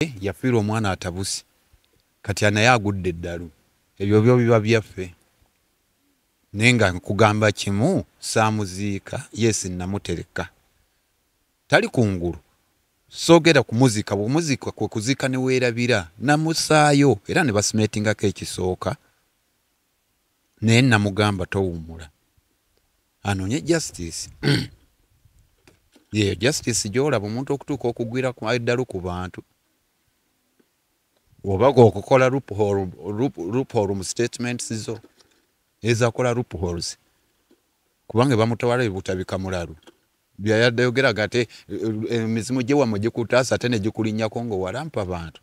Yafiirwa omwana atabuse, kati naye agudde eddalu. Ebyo byo biba byaffe. Naye nga nkugamba kimu, saamuziika, yes, namutereka, tali kungulu, soogera kumuziika. Bw'omuziika kwe kuziika ne weerabira. Namusaayo era ne basimeetingako ekisooka, naye namugamba towummula, anoonye justice. Yeyo justice gy'olaba omuntu okutuuka okugwira eddalu ku bantu, oba okukola loophole mu statements zo ezakola loopholes, kubanga bamutwala ebutabika mulalu. Byayadde yogeraga ate emizimu gye wammwe gikutaasa ate ne gikulinnyako ng'owalampa bantu.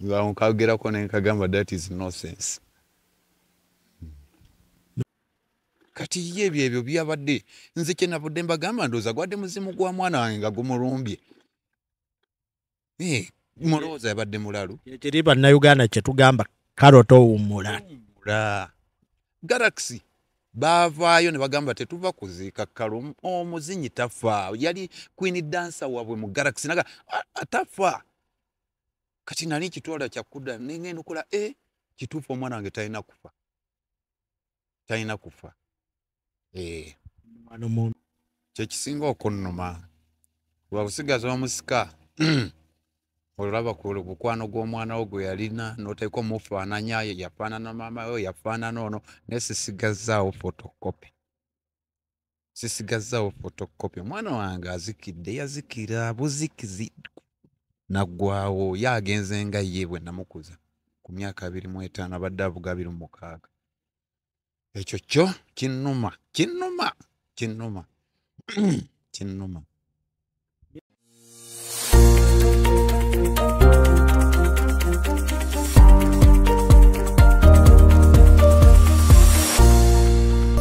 Nkagerako ne nkagamba that is nonsense. Kati ye ebyo ebyo byabadde, nze kye navudde mbagamba, ndowooza gwadde muzimu gwa mwana wange nga gumulumbye. Mulowooza yabadde mulalu? Kiri Bannayuganda kye tugamba, Karo towummula. Galaxy baavaayo ne bagamba tetuva kuziika Karo, omuzinyi tafa, yali queen dancer waabwe mu Galaxy, naga tafa. Kati nali kitwala kyakudda nengenda okola kituufu, omwana wange talina kufa, talina kufa. Kyekisinga okunnuma lwakusigaza omusika, olaba ku mukwano gw'omwana wo gwe yalina n'oteeka omufaananya, yafaanana maama we, yafaanana ono, naye sisigazaawo photocopy, sisigazaawo photocopy. Omwana wange azikidde, yazikira buzikizi naggwawo, ye agenze nga ye bwe namukuza ku myaka 25, abadde avuga 26. Ekyo kyo kinnuma, kinnuma, kinnuma, kinnuma.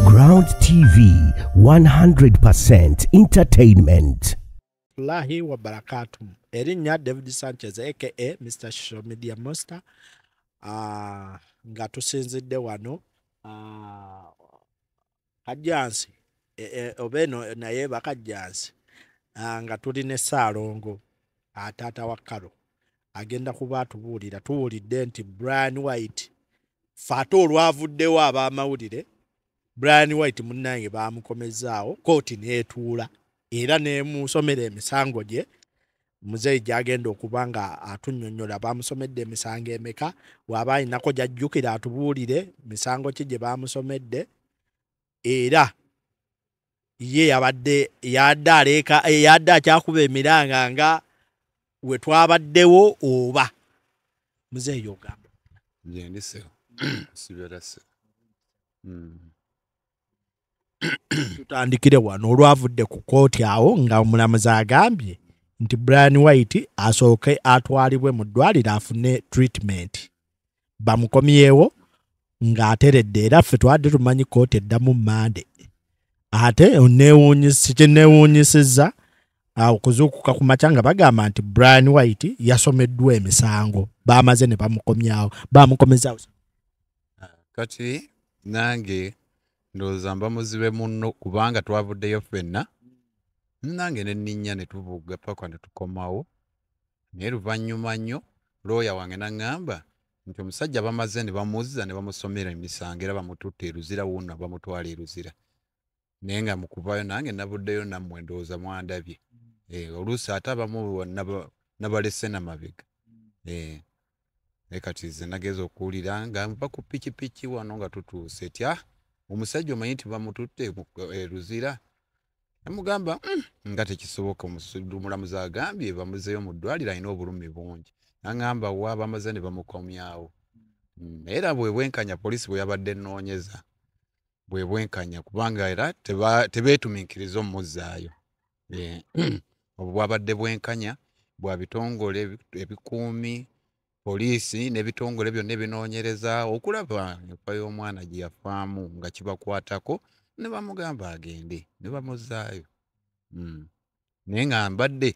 Ground TV, 100% entertainment. Lahi wa barakatuh. Erinnya David Sanchez aka Mr. Social Media Monster. Nga tusinzidde wano Kajjansi, oba eno naye Bakajjansi, nga tuli ne Ssaalongo taata wa Karo agenda kuba atubuulira. Tuwulidde nti Brian White, ffe ate olwavuddewo ab'amawulire, Brian White munnange baamukomezaawo, kooti n'etuula era n'emusomera emisango gye. Muzeeyi gy'agenda okuba nga atunnyonnyola baamusomedde emisango emeka, bw'aba alinako gy'ajjukira atubuulire misango ki gye baamusomedde. Era ye yabadde yadde aleeka, yadde akyakuba emiranga nga we twabaddewo. Oba muzeeyi ogamba? Gyendisewo siberase. Tutandikire wano olwavudde ku kooti awo nga omulamuzi agambye nti Brian White asooke atwalibwe mu ddwaliro afune treatment, bamukomyewo ng'ateredde. Era ffe twadde tumanyi kooti eddamu Mmande, ate kinneewuunyisizza okuzuukuka ku makya nga bagamba nti Brian White yasomeddwa emisango, bamaze ne bamukomyawo, bamukomezaawo. Kati nange ndowooza mba muzibe munno, kubanga twavuddeyo ffenna, nange ne nninnya ne tuvuga paka ne tukomawo. Naye luvannyuma nnyo looya wange n'aŋŋamba nti omusajja bamaze ne bamuzza ne bamusomera emisango era bamututte e Luzira, wuuno bamutwala e Luzira. Naye nga mu kuvaayo nange navuddeyo nammwe ndowooza mwandabye. Oluusi ate abamu nabalese namabega. Naye kati nze nageza okuwulira nga nva ku pikipiki wano nga tutuuse tya omusajja omanyi nti bamututte e Luzira. Namugamba nga tekisoboka, omulamuzi agambye bamuzeeyo mu ddwaliro alina obulumi bungi. N'aŋŋamba wa bamaze ne bamukomyawo. Era bwe bwenkanya poliisi bwe yabadde ennoonyeza, bwe bwenkanya, kubanga era tebeetumiikiriza omuzzaayo. Obwo bwabadde bwenkanya bwa bitongole ebikuumi, poliisi n'ebitongole byonna ebinoonyereza okulaba enfa y'omwana gye yafaamu nga kibakwatako, ne bamugamba agende ne bamuzzaayo. Naye nga mbadde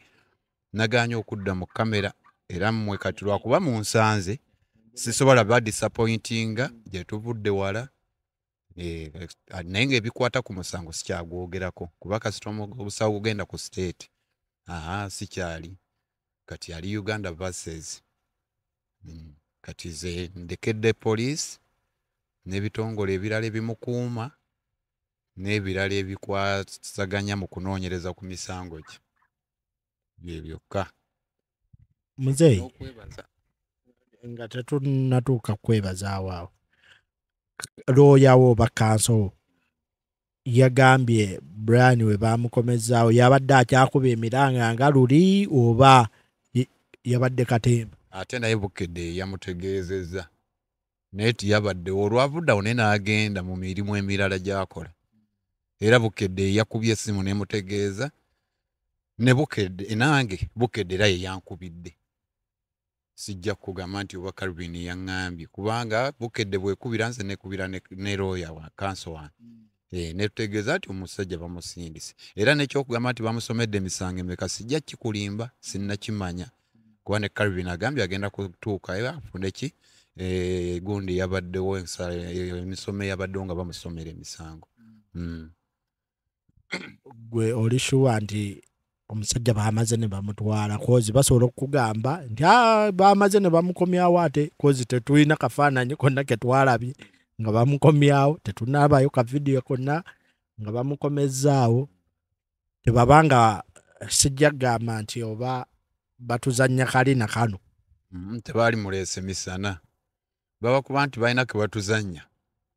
nagaanye okudda mu kamera, era mmwe kati lwakuba munsanze sisobola ba disappointinga gye tuvudde wala. Naye ng'ebikwata ku musango sikyagwogerako, kuba kasita omusango gugenda ku state, sikyali. Kati ali Uganda versus kati ze ndekedde poliisi n'ebitongole ebirala ebimukuuma n'ebirala ebikwasaganya mu kunoonyereza ku misango gye, bye byokka. Muzeeyi, N'okwebaza. Nga tetunnatuuka kwebazaawo awo, looyawo oba counsel yagambye Brian we baamukomezaawo yabadde akyakuba emiranga nga luli oba yabadde katemba? Ate naye Bukedde yamutegeezezza, naye tiyabaddewo. Olwavuddeawo naye n'agenda mu mirimu emirala gy'akola. Era Bukedde yakubye essimu n'emutegeeza, ne Bukedde nange Bukedde era ye yankubidde. Sijja kugamba nti oba Calvin yaŋŋambye, kubanga Bukedde bwekubira nze nekubira ne lawyer wa counsel wange. Netutegeeza nti omusajja bamusindise. Era n'ekyokugamba nti bamusomedde emisango emeka sijja kikulimba, sinnakimanya, kuba ne Calvin agambye agenda kutuukayo afune ki gundi yabaddewo emisomo eyabaddewo nga bamusomera emisango. Gwe oli sure nti omusajja bamaze ne bamutwala? 'Cause basobola okukugamba nti bamaze ne bamukomyawo, ate 'cause tetulina kafaananyi konna ke twalabye nga bamukomyawo, tetunabayo ka video konna nga bamukomezzaawo. Tebabanga sijja kugamba nti oba batuzannya kali na kano. Tebaali muleese misana, baba kuba nti balina ke batuzannya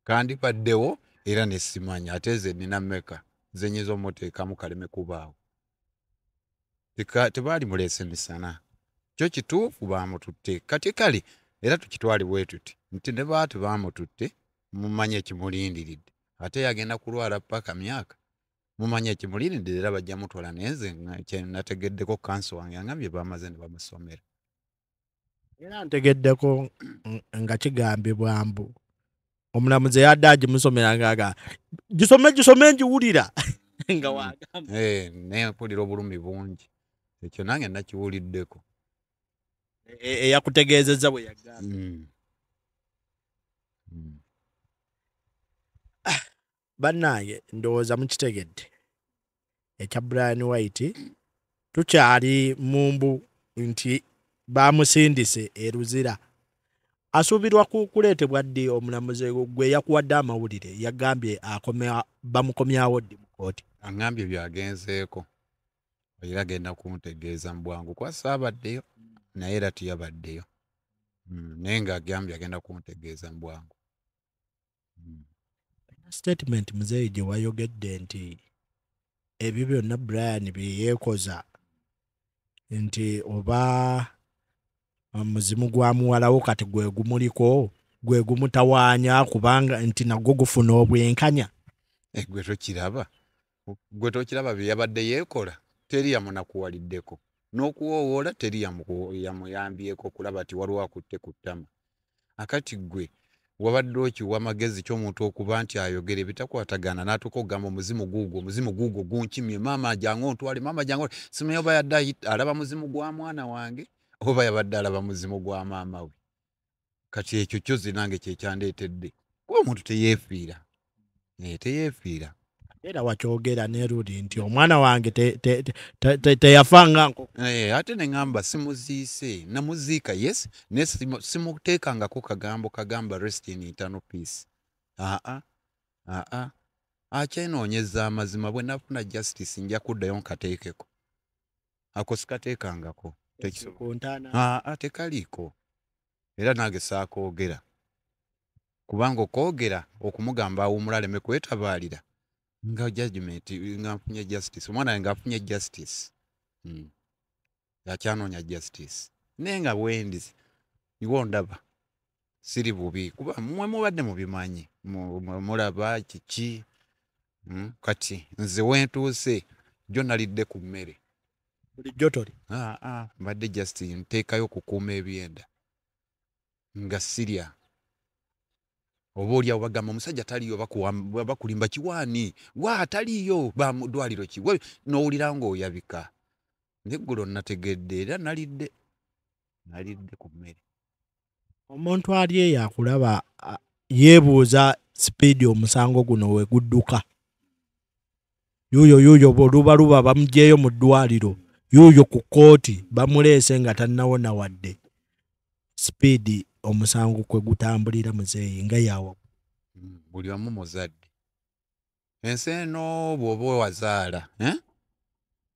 kandi baddewo era ne simanya. Ate nze nina mmeka nze nyinza omuteekamu kaleme kubaawo. Tebaali muleese misana, kyo kituufu baamututte. Kati kale era tukitwale bwe tuti nti ne baba tebaamututte, mumanye ekimulindiridde. Ate yagenda kulwala paka myaka, mumanye ekimulindiridde, era bajja mutwala. Naye nze kye nategeddeko, counsel wange angambye bamaze ne bamusomera. Era ntegeddeko nga kigambibwa mbu omulamuzi yadde agimusomera ngaaga gisome gisome ngiwulira nga wagamba. Naye mpulira obulumi bungi, ekyo nange nakiwuliddeko. Eyakutegeezezza bwe yagamba? Bannange, ndowooza mukitegedde ekya Brian White. Tukyali mu mbu nti bamusindise e Luzira. Asuubirwa kuleetebwa ddi? Omulamuzi gwe yakuwadde amawulire yagambye bamukomyawo ddi mu kooti? Aŋŋambye byagenzeeko era agenda kuntegeeza mu bwangu, kuba saabaddeyo naye era tiyabaddeyo. Naye ng'agambye agenda kuntegeeza mu bwangu. Statement muzeeyi gye wayogedde nti ebyo byonna Brian bye yeekoza nti oba muzimu gwa muwalawo kati gwe gumuliko gwe gumutawaanya, kubanga nti nagwo gufuna obwenkanya. Gwe tokiraba, gwe tokiraba bye yabadde yeekola? Teri yamunakuwaliddeko n'okuwoowoola, teri yamuyambyeko okulaba ti waliwo akutte ku ttama. Akati gwe wabadde okiwa amagezi ky'omuntu okuba nti ayogera ebitakwatagana n'atuuka okugamba omuzimu guugwo, omuzimu guugwo gunkimye, maama jangu ontwale, maama jangu. Simanyi oba yadde alaba muzimu gwa mwana wange oba yabadde alaba muzimu gwa maama we. Kati ekyo kyo zinange kyekyandeetedde, kuba omuntu teyeefiira, teyeefiira. Era wakyogera ne luli nti omwana wange teyafa nga nkoko. Ate ne ŋŋamba simuziise, namuziika yes, naye simuteekangako kagambo kagamba rest in eternal peace. Aa aa akyenoonyeza amazima. Bwe nafuna justice nja kuddayo nkateekeko ako, sikateekangako. Tekisoboka. Ku ntaana. Aa, tekaliiko, era nange saakoogera, kubanga okwogera okumugamba awummula aleme kwetabaalira nga judgment nga nfunye justice, omwana wange afunye justice. Akyanoonya justice, naye nga bwendi iwe ondaba siri bubi, kuba mmwe mubadde mubimanyi, mulaba kiki. Kati nze wentuuse jjo nalidde ku mmere. Bulijjo toli? Aa, mbadde just nteekayo okukuuma ebyenda nga sirya. Oba oliawo bagamba omusajja taliyo, bakulimba kiwaani wa taliyo bamuddwaliro ki, n'owulira ng'oyabika. Neggulo nategedde era nalidde ku mmere. Omuntu ali eyo akulaba yeebuuza speed omusango guno we gudduka. Yuuyo yuuyo bwoluba luba bamugyeyo mu ddwaliro. Yuuyo ku kkooti bamuleese nga tannawona wadde sipiidi omusango kwe gutambulira muzeeyi nga yawa. Buli omu muzadde. Ensi eno bw'oba wazaala, eh?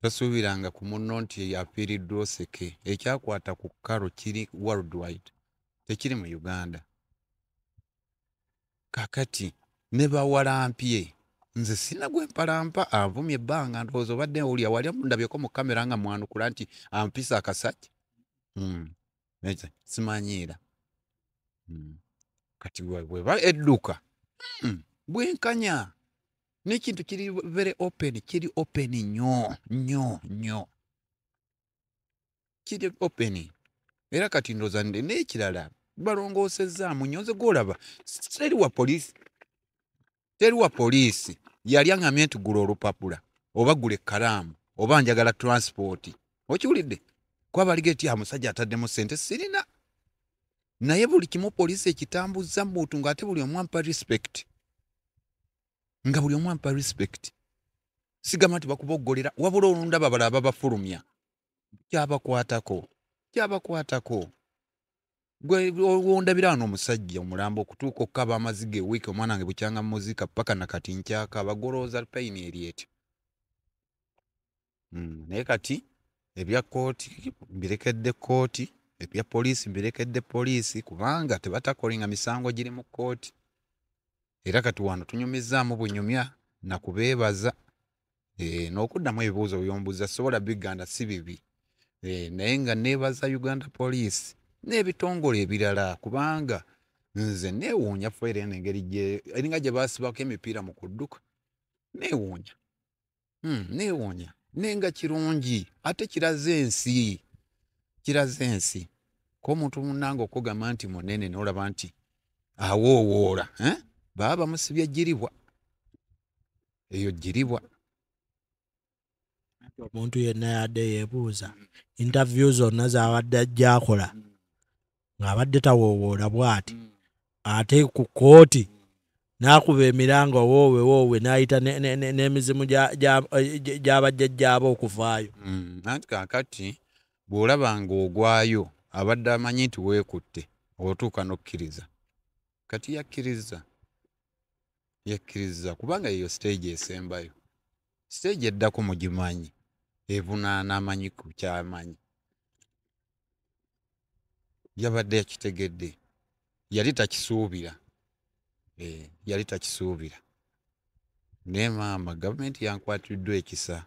Tosuubiranga ku munno nti afiiriddwa oseke. Ekyakwata ku Karo kiri worldwide, tekiri mu Uganda. Kakati ne bawalampye, nze sina gwe mpalampa anvumye ebbanga, ndowooza obadde owulira wali ndabyeko mu kamera nga mwanukula nti ampisa akasajja. Simanyiira. Kati bweba edduka bwenkanya n'ekintu kiri very open, kiri open nnyo nnyo nnyo, kiri open. Era kati ndowooza n'ekirala balongoosezzaamu nnyo. Nze gw'olaba teri wa poliisi yali aŋŋambye nti gula olupapula oba gula ekkalaamu oba njagala transport. Okiwulidde? Kuba baliga eti omusajja ataddemu ssente sirina, naye buli kimu poliisi ekitambuzza muntu ng'ate buli omu ampa respect, nga buli omu ampa respect. Sigamba nti bakuboggolera, wabula olundaba balala babafulumya, kyabakwatako kyabakwatako. Gwe wondabira wano omusajja omulambo okutuuka okukaba amaziga ewiiki, omwana wange bukyanga muzika paka nakati nkyakaaba, golowooza payini eri etyo. Naye kati ebya kkooti mbirekedde kkooti, ebya poliisi mbirekedde poliisi, kubanga tebatakolinga misango giri mu kkooti. Era kati wano tunyumizzaamu bunyumya nakubeebaza n'okuddamu ebibuuzo by'ombuuza sobola biganda si bibi, naye nga neebaza Uganda Police n'ebitongole ebirala, kubanga nze neewuunya feere eno engeri eringa gye baasibako emipiira mu kudduka. Neewuunya, neewuunya, naye nga kirungi ate kiraze ensi, kiraze ensi ko omuntu munnange okugamba nti munene n'olaba nti awoowoola, eh? Baba bamusibye giribwa eyo giribwa. Omuntu yenna yadde yeebuuza interview zonna z'abadde ajja akola ng'abadde tawoowoola bw'ati, ate ku kkooti n'akuba emiranga woowe woowe n'ayita n'emizimu gy'abajjajjaabo okuvaayo. Anti kaakati bw'olaba ng'ogwayo abadde amanyi nti weekutte otuuka n'okkiriza. Kati yakkiriza, yakkiriza kubanga eyo stage esembayo. Stage eddako mugimanyi, evunaana amanyi ku kyamanyi. Yabadde yakitegedde, yali takisuubira, yali takisuubira. Naye maama gavumenti yankwatiddwa ekisa,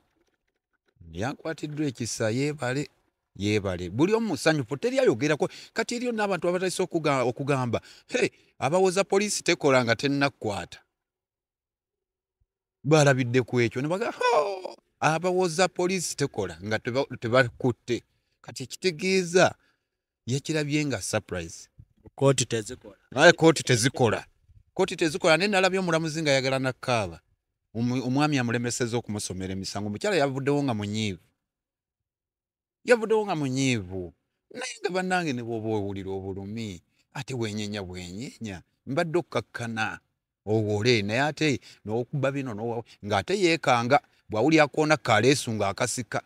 yankwatiddwa ekisa, yeebale yeebale. Buli omu musanyufu, teri ayogerako. Kati eriyo n'abantu abatandise okugamba hey, abawoza poliisi tekola nga tennakukwata. Balabidde ku ekyo ne bagamba abawoza poliisi tekola nga tebakutte. Kati ekitegeeza yakirabye nga surprise. Kkooti tezikola. Naye kkooti tezikola, kkooti tezikola. Naye nalabye omulamuzi nga ayagala nakkaaba, omwami amulemesezza okumusomera emisango. Omukyala yavuddewo nga munyiivu, yavuddewo nga munyiivu. Naye nga bannange ne bw'oba owulira obulumi ate bwenyenya bwenyenya, mbadde okkakkana owole, naye ate n'okuba bino ng'ate yeekanga bw'awulira koona kaleesu ng'akasika,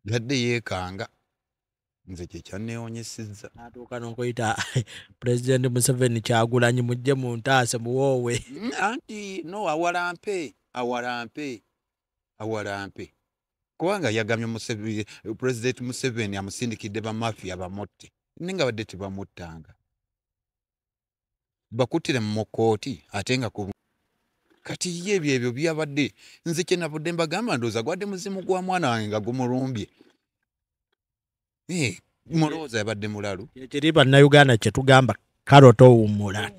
yadde yeekanga. Nze kye kyanneewuunyisizza. N'atuuka n'okuyita Pulezidenti Museveni, Kyagulanyi mujje muntaase muwoowe. Anti no awalampe, awalampe, awalampe, kubanga yagambye Pulezidenti Museveni amusindikidde bamafiya bamutte, naye nga badde tebamuttanga, bakuttire mu kkooti ate nga kati ye ebyo byabadde. Nze kye navudde mbagamba ndowooza gwadde muzimu gwa mwana wange nga gumulumbye. Mulowooza yabadde mulalu. Ekiri bannayuganda kye tugamba Karo towummula.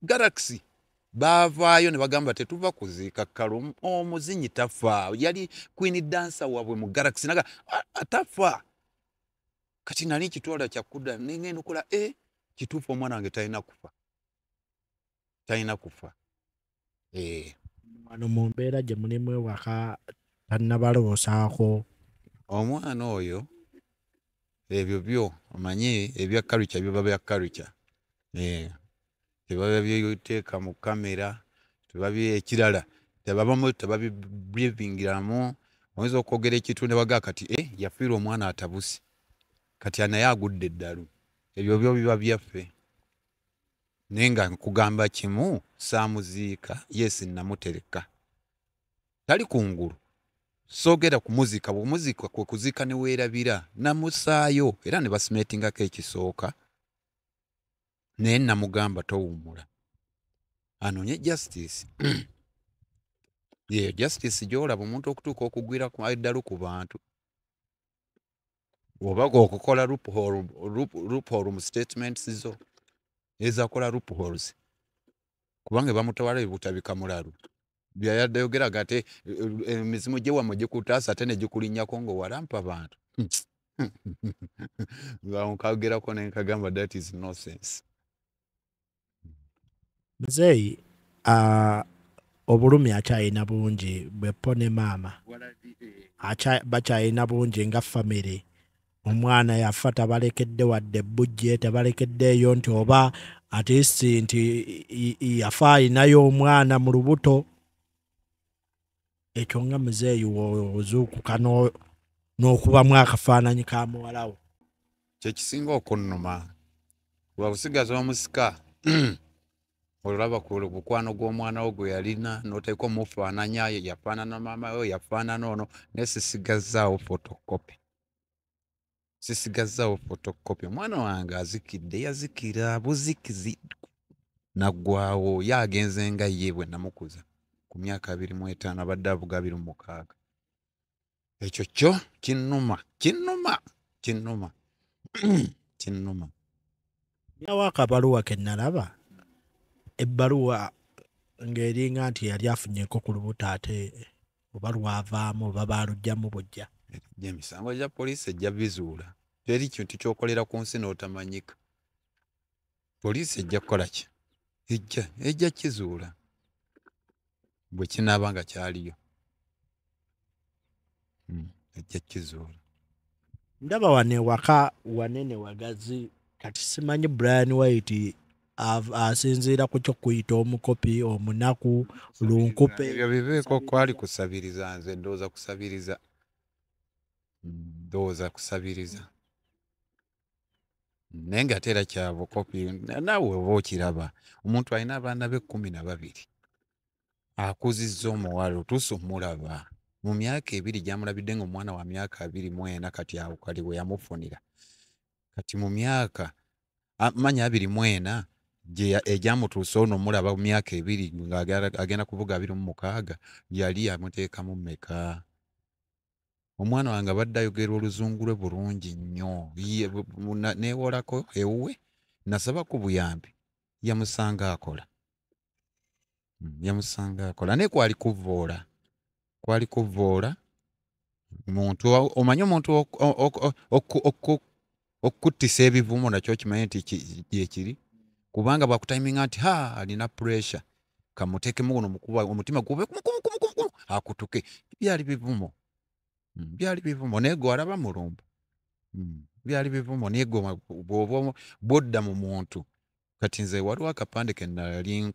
Galaxy baavaayo ne bagamba tetuva kuziika Karo, omuzinyi tafa. Yali queen dancer waabwe mu Galaxy naga atafa. Kati nali kitwala kyakudda nengenda okola kituufu omwana wange talina kufa, talina kufa. Wano mu mbeera gye mulimu ewaka tannabaloosaako. Omwana oyo ebyo byo omanyi ebya culture biba bya culture, tebaba by'oteeka mu kamera, tebabye ekirala, tebabamu tebabibriefingiramu. Oyinza okwogera ekintu ne bagaa kati yafiirwa omwana atabuse, kati naye agudde eddalu. Ebyo byo biba byaffe. Naye nga nkugamba kimu, saamuziika, yes namutereka, tali kungulu, soogera kumuziika. Bw'omuziika kwe kuziika ne weerabira. Namusaayo era ne basimetingako ekisooka, naye namugamba towummula, anoonye justice. Yeyo justice gy'olaba omuntu okutuuka okugwira eddalu ku bantu, oba okukola loophole mu statements zo ezakola loopholes, kubanga bamutwala ebutabika mulalu. Byayadde yogeraga ate emizimu gye wammwe gikutaasa ate ne gikulinnyako ng'owalampa bantu. Nkagerako ne nkagamba that is nonsense. Muzeeyi, obulumi akyalina bungi bwepo ne maama bakyalina bungi nga famire. Omwana yafa tabalekedde wadde bujje, tabalekeddeeyo nti oba at least nti yafa ayinayo omwana mu lubuto. Ekyo nga muzeeyi wozuukuka n'okubamu akafaananyi ka muwalawo. Kyekisinga okunnuma lwakusigaza omusika, olaba ku mukwano gw'omwana wo gwe yalina n'oteeka omufaananya, yafaanana maama we, yafaanana ono, naye sisigazaawo photocopy, sisigazaawo photocopy. Omwana wange azikidde, yazikira buzikizi naggwawo, ye agenze nga ye bwe namukuza ku myaka 25, abadde avuga 26. Ekyo kyo kinnuma, kinnuma, kinnuma, kinnuma. Nyawo akabaluwa ke nalaba, ebbaluwa ng'eringa nti yali afunyeko ku lubuto, ate oba lwavaamu oba baaluggyamu bujja. Emisango gya poliisi ejja bizuula. Teri kintu ky'okolera ku nsi n'otamanyika. Poliisi ejja kukola ki? Ejja kizuula bwe kinaaba nga kyaliyo. Ejja kizuula. Ndaba wano ewaka wanene wagazi, kati simanyi Brian White asinziira ku kyokuyita omukopi, omunaku, lunkupe. Ebyo bibeeko kwali kusabiriza, nze ndowooza kusabiriza, ndowooza kusabiriza, naye nga ate era kya bukopi. Naawe oba okiraba, omuntu alina abaana be 12, akuzizza omuwala, otuuse omulaba mu myaka 2 gyamulabidde nga omwana wa myaka 24, kati awo kali we yamufunira. Kati mu myaka manya 24 egyamutuuse ono omulaba mu myaka 2 ng'agenda kuvuga 26, yali amuteekamu mmeka? Omwana wange abadde ayogera oluzungu lwe bulungi nnyo, neewolako ewuwe, nasaba ku buyambi, yamusanga akola, yamusanga akola, naye kwali kuvvoola, kwali kuvvoola muntu. Omanyi omuntu okukuttisa ebivumo nakyo kimanyi nti gyekiri, kubanga bwakutayiminga nti ha alina pressure, kamuteekemu guno mukuba omutima gube kumukumu akutuke. Byali bivumo, byali bivumo, naye gwe alaba mulumba. Byali bivumo, naye gwe bw'oba bw'odda mu muntu. Kati nze waliwo akapande ke nali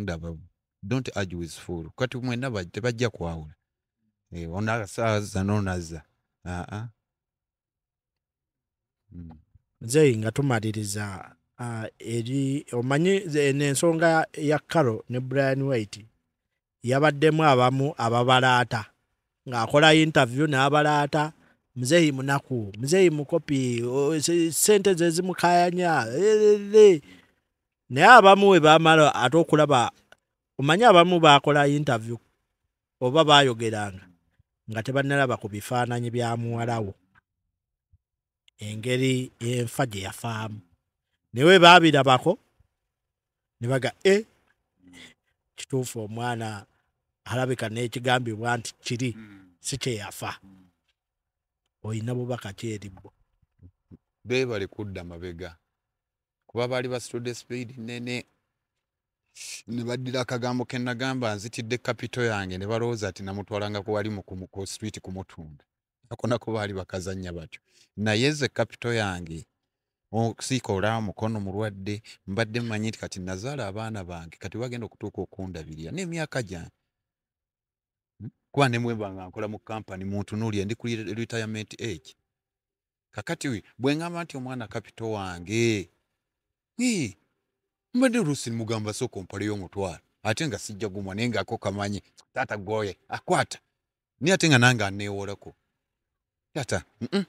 ndaba, don't argue with fool. Kati mwenna tebajja kwawula, onasaaza n'onazza. Nze nga tumaliriza, eri omanyi ensonga ya Carol ne Brian White yabaddemu abamu ababalaata ng'akola interview n'abalaata, muzeeyi munaku, muzeeyi mukopi, ssente ze zimukayanya. Naye abamu we baamala ate okulaba, omanyi abamu baakola interview oba baayogeranga nga tebannalaba ku bifaananyi bya muwalawo, engeri enfa gye yafaamu. Naye we baabirabako ne baga kituufu omwana alabika n'ekigambibwa nti kiri si kye yafa. Olina bubaka ki eri bo? Beebale kudda mabega, kuba baali basitudde speed nene, ne baddira akagambo ke nagamba nzitidde kapito yange, ne balowooza ati namutwalanga ku wali ku street kumutunda. Ako nako baali bakazannya batyo. Naye nze kapito yange sikola mukono mulwadde, mbadde mmanyi nti kati nazaala abaana bange, kati bagenda okutuuka okundabirira n'emyaka gyange. Kuba ne mwemba nga nkola mu kampani muntunuulire, ndi ku retirement age. Kakati bwe ŋŋamba nti omwana capital wange, mbadde oluusi mugamba sooka ompaleyo 500, ate nga sijja gumwa, naye ng'ako kamanyi taata gwoye akwata, naye ate nga nange aneewolako, taata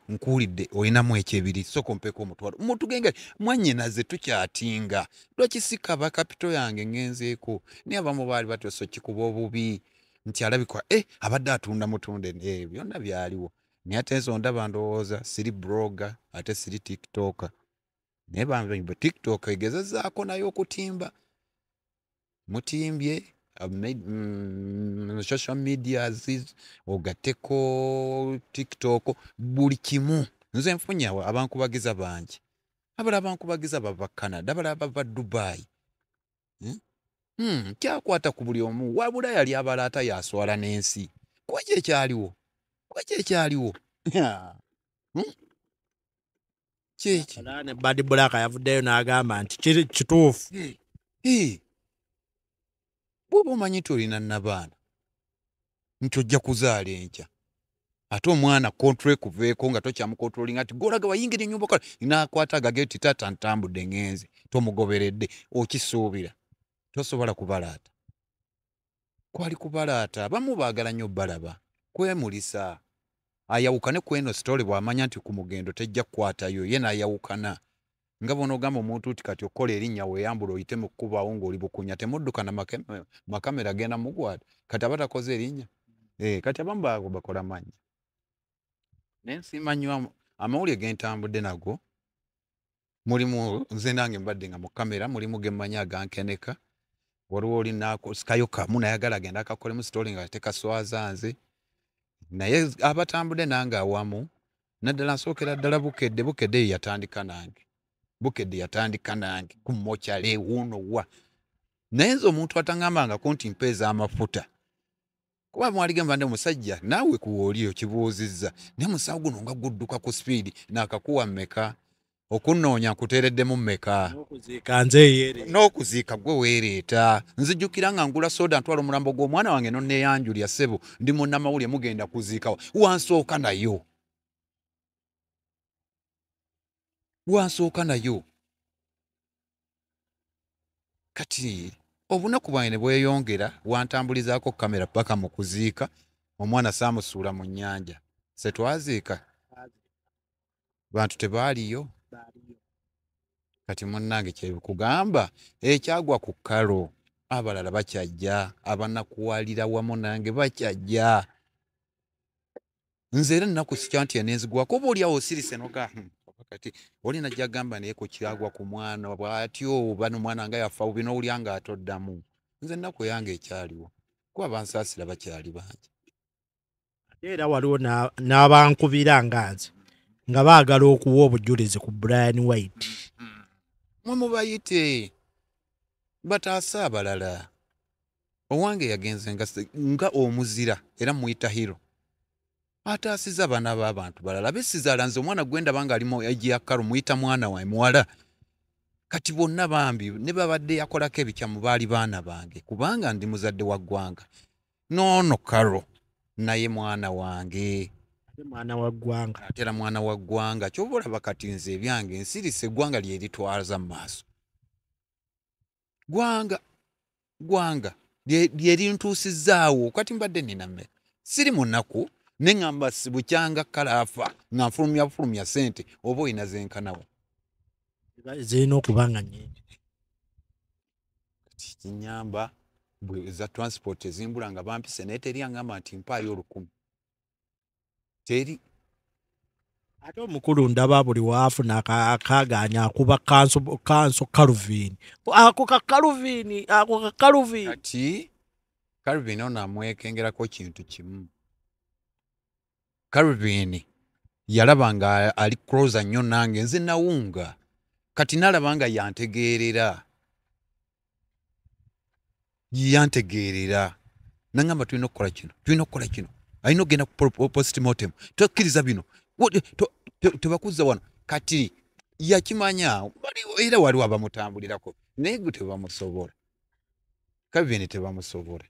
nkuwulidde olinamu ekyebiri, sooka ompeeko 500 mutugenge. Mwannyinaze tukyatinga, lwaki sikaba capital yange ŋŋenzeeko? Naye abamu baali batose kikuba obubi nti alabika abadde atunda mutunde, byonna byaliwo. Naye ate nze ondaba ndowooza siri blogger, ate siri tiktoker, naye bambi TikTok egezezaako naye okutimba, mutimbye social media ogatteko TikTok, buli kimu. Nze nfunye abankubagiza bangi, abalala abankubagiza bava Canada, abalala bava Dubai. Kyakwata ku buli omu, wabula yali abalaata yaswala n'ensi. Kweki ekyaliwo? Kweki ekyaliwo? Kyeki? Ne Bad Black yavuddeyo n'agamba nti kiri kituufu. Bw'oba omanyi nti olina nnabaana nti ojja kuzaala enkya, ate omwana control ekuveeko nga tokyamucontrollinga nti golaga wayingira ennyumba okola, n'akwata agage nti taata ntambudde ŋŋenze, tomugoberedde, okisuubira tosobola kubalaata. Kwali kubalaata, abamu baagala nnyo balaba kwemulisa, ayawukane ku eno sitole bw'amanya nti ku mugendo tejja kukwatayo, ye n'ayawukana. Nga bw'onoogamba omuntu nti kati okola erinnya weeyambula oyite mu kkubaawo ng'oli bukunya, temudduka na makamera genda mugwata, kati aba takoze erinnya. Kati abamu bakola mannya. Naye nsiima nnyo amawulire ge ntambudde nago, mulimu nze nange mbadde nga mu kamera, mulimu ge mmanyi agankeneka, waliwo oli naasikayo kamu nayagala agenda akakolemu sitole nga tekaswaza nze. Naye abatambudde nange awamu, naddala nsookera ddala Bukedde, Bukedde ye yatandika nange. Bukedde yatandika nange ku mokyale wuuno wa. Naye nze omuntu ataŋŋambangako nti mpeeza amafuta, kuba mwaligamba ndi omusajja naawe kuwooli okibuuzizza, naye musawo guno nga gudduka ku sipiidi naakakuwa mmeka, okunnoonya nkuteereddemu mmeka, n'okuziika nze yeereeta, n'okuziika gwe weereeta. Nzijjukira nga ngula soda ntwala omulambo gw'omwana wange nonneeyanjulya, ssebo ndi munnamawulire mugenda kuziikawa, wansooka nayo, wansooka nayo. Kati obunaku bwange ne bweyongera, wantambulizaako kamera paka mu kuziika, omwana saamusuula mu nnyanja, se twaziika bantu tebaaliyo. Kati munnange kyebikugamba ekyagwa ku kkalo, abalala bakyajja, abanakuwalira wamu nange bakyajja. Nze era ennaku sikya nti enenzigwako, oba oliawo osirise noga kati oli najja agamba naye ku kyagwa ku mwana bw'atyo, oba n'omwana nga yafa bubi n'owulya ng'atoddamu. Nze ennaku yange ekyaliwo, kuba bansaasira bakyali bangi. Ate era waliwo n'abankubira nga nze nga baagala okuwa obujulizi ku Brian White. Mwe mubayite bataase abalala. Owange yagenze nga omuzira, era muyita hero, ataasiza abaana b'abantu balala. Besizaala nze omwana gwe ndaba ng'ali mu age ya Karo muyita mwana wange muwala. Kati bonna bambi ne babadde yakolako ebikyamu baali baana bange, kubanga ndi muzadde wa ggwanga. Noono Karo naye mwana wange, mwana wa ggwanga, ate era mwana wa ggwanga. Ky'oba olaba kati nze ebyange nsirise, eggwanga lye litwaza mu maaso. Ggwanga, ggwanga lye lintuusizzaawo. Kati mbadde nina mmere, siri mu nnaku, ne ŋŋamba si bukyanga kalaafa nga nfulumya bufulumya ssente, oba olina zenkanawo zirina okuba nga nnyingi. Kati kinyamba bwe za transport ezimbula nga bampise, naye teri aŋŋamba nti mpaayo 1000, teri. Ate omukulu ndaba buli waafuna akaagaanya akuba kanso Calvin, ako ka Calvin, ako ka Calvin. Kati Calvin ono amwekengerako kintu kimu. Calvin yalaba nga ali closer nnyo nange, nze nawunga, kati nalaba nga yantegeerera, yantegeerera, nangamba tulina okukola kino, tulina okukola kino, alina okugenda ku postmortem, tokkiriza bino, tebakuzza wano. Kati yakimanya, era waliwo abamutambulirako, naye gwe tebamusobola. Calvin tebamusobola.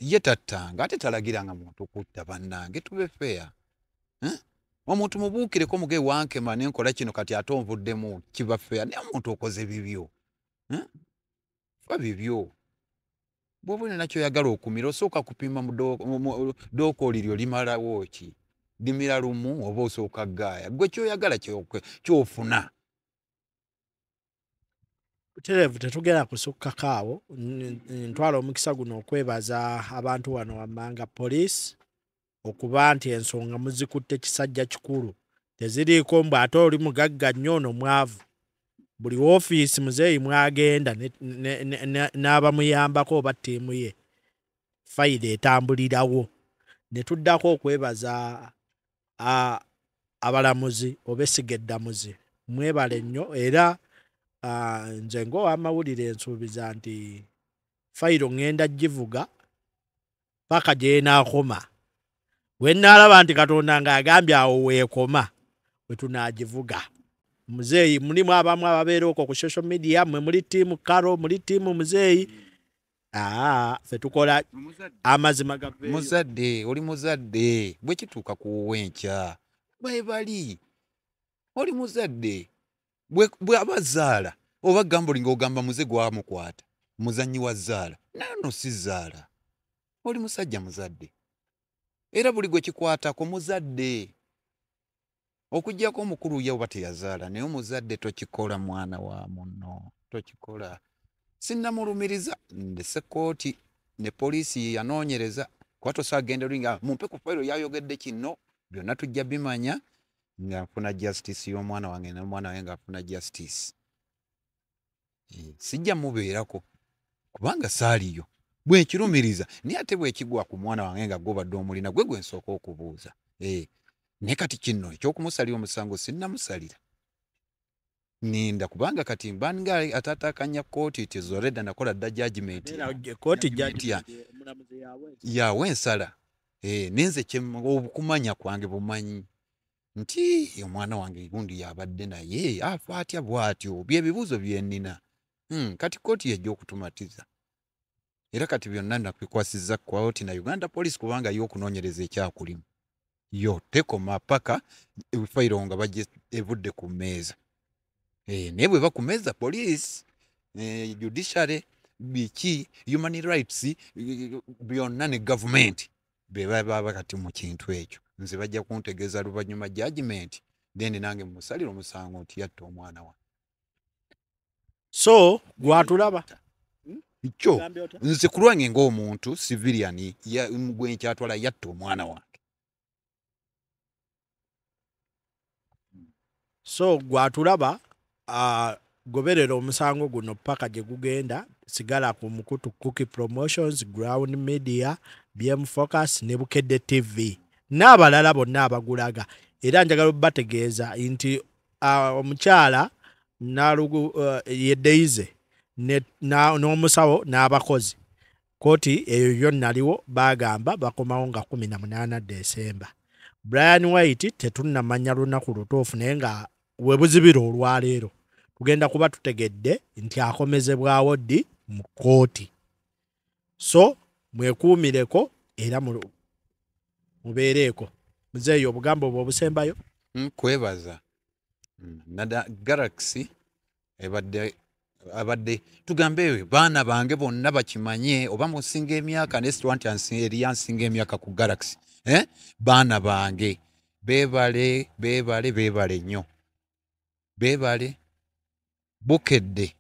Ye tattanga ate talagiranga muntu kutta. Bannange, tube fair, eh? Omuntu mubuukireko muge wankema nenkola kino, kati ate onvuddemu, kiba fair. Naye omuntu okoze bibyo, eh? Fa bibyo. Bw'oba olina kyoyagala okumira, osooka kupima mu dookooli lyo limalawo ki, limira lumu oba osooka gaaya gwe kyoyagala kyofuna. Butereevu, tetugenda kusukkako awo. Ntwala omukisa guno okwebaza abantu wano wammanga, poliisi, okuba nti ensonga muzikutte kisajja kikulu, teziriiko mbw ate oli mugagga nnyo, ono mwavu. Buli woofiisi muzeeyi mwagenda n'abamuyambako oba ttiimu ye, fayiro etambulirawo. Ne tuddako okwebaza abalamuzi oba essiga eddamuzi. Mwebale nnyo. Era nze ng'owamawulire nsuubiza nti fayiro ŋŋenda givuga paka gy'enaakoma. We nnaalaba nti Katonda ng'agambye awo weekoma, we tunaagivuga. Muzeeyi, mulimu abamu ababeera okwo ku social media, mwe muli ttiimu Karo, muli ttiimu muzeeyi. Aa, ffe tukola amazima gaveeyo. Muzadde, oli muzadde, bwe kituuka ku wenkya bwe bali, oli muzadde, bwe abazaala oba gamboli ng'ogamba muze gwamukwata muzannyi wa zaala, naye no si zaala. Oli musajja muzadde, era buli gwe kikwatako muzadde, okuggyako omukulu ye oba teyazaala. Naye omuzadde tokikola, mwana wa munno tokikola. Sinnamulumiriza, ndese kooti ne poliisi yanoonyereza, kuba tosobola luli nga mumpe ku fayiro yayogedde kino. Byonna tujja bimanya nga nfuna justice y'omwana wange, n'omwana wange ng'afuna justice. Sijja mubeerako kubanga saaliyo bwekirumiriza, naye ate bwekigwa ku mwana wange nga gwobadde omulina, gwe gwe nsooka okubuuza. Naye kati kino ekyokumusalira omusango sinnamusalira, ninda, kubanga kati mbanga ataatakanya kooti. It is already nakola dda judgment. Era kooti Judgment omulamuzi yawe yawe ensala. Nenze okumanya kwange bumanyi nti omwana wange gundi yabadde naye afa atya bw'atyo, byebibuuzo byenina. Kati kooti yejja okutumatiza, era kati byonna nabikwasizza kooti na Uganda Police, kubanga yo okunoonyereza ekyakulimu yo tekoma paka fayiro nga bagye evudde ku mmeeza. Naye bweba ku mmeeza, police, judiciary, biki, human rights, byonna ne gavumenti be baba kati mu kintu ekyo. Nze bajja kuntegeeza luvannyuma judgment, then nange musalire omusango nti yatta omwana wa So gwatulaba kyo. Ogambye otya? Nze ku lwange ng'omuntu civilian gwe nkyatwala yatta omwana wange. So gwatulaba, goberera omusango guno paka gye gugenda. Sigala ku mukutu Cookie Promotions, Ground Media, BM Focus ne Bukedde TV n'abalala bonna abagulaga. Era njagala obategeeza nti omukyala Nalugu ye Daisy n'omusawo n'abakozi, kooti eyo yo naliwo, bagamba bakomawo nga 18 Desemba. Brian White tetunnamanya lunaku lutuufu, naye nga webuzibira olwaleero tugenda kuba tutegedde nti akomezebwawo ddi mu kkooti. So mwekuumireko era mubeereeko. Muzeeyi, obugambo bwe obusembayo? Kwebaza. Nada Galaxy ebadde abadde tugambe baana bange bonna bakimanye, oba musinga emyaka, naye sitwa nti eri yansinga emyaka ku Galaxy, eh? Baana bange beebale, beebale, beebale nnyo, beebale. Bukedde,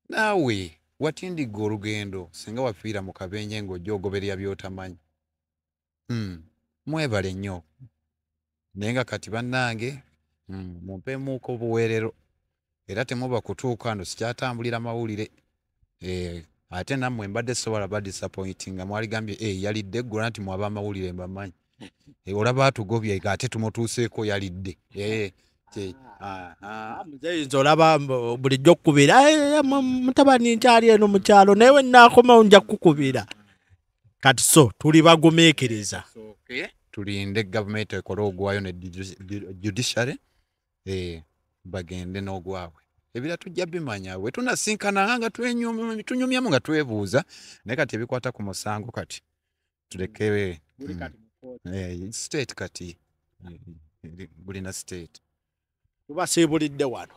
naawe watindigga olugendo singa wafiira mu kabenje ng'ojja ogoberera by'otamanyi. Mwebale nnyo, naye nga kati bannange, mumpeemuuko obuweerero, era temuba kutuuka no sikyatambulira mawulire. Ate nammwe mbadde sobola ba disappointinga, mwaligambye yalidde eggula nti mwaba amawulire mbamanyi. Olaba atugobye ate tumutuuseeko yalidde. Muzeeyi, nze olaba bulijjo okukubira, mutabani nkyali eno mu kyalo, naye we nnaakomawo nja kukukubira. Kati so tuli bagumiikiriza. Tulinde gavumenti ekole ogwayo ne judiciary, bagende n'ogwabwe, ebira tujja bimanya bwe tunasinkana nga tunyumyamu nga twebuuza. Naye kati ebikwata ku musango kati Tuleke. Guli kati mu kkooti. State kati, gulina state. Tubasiibulidde wano.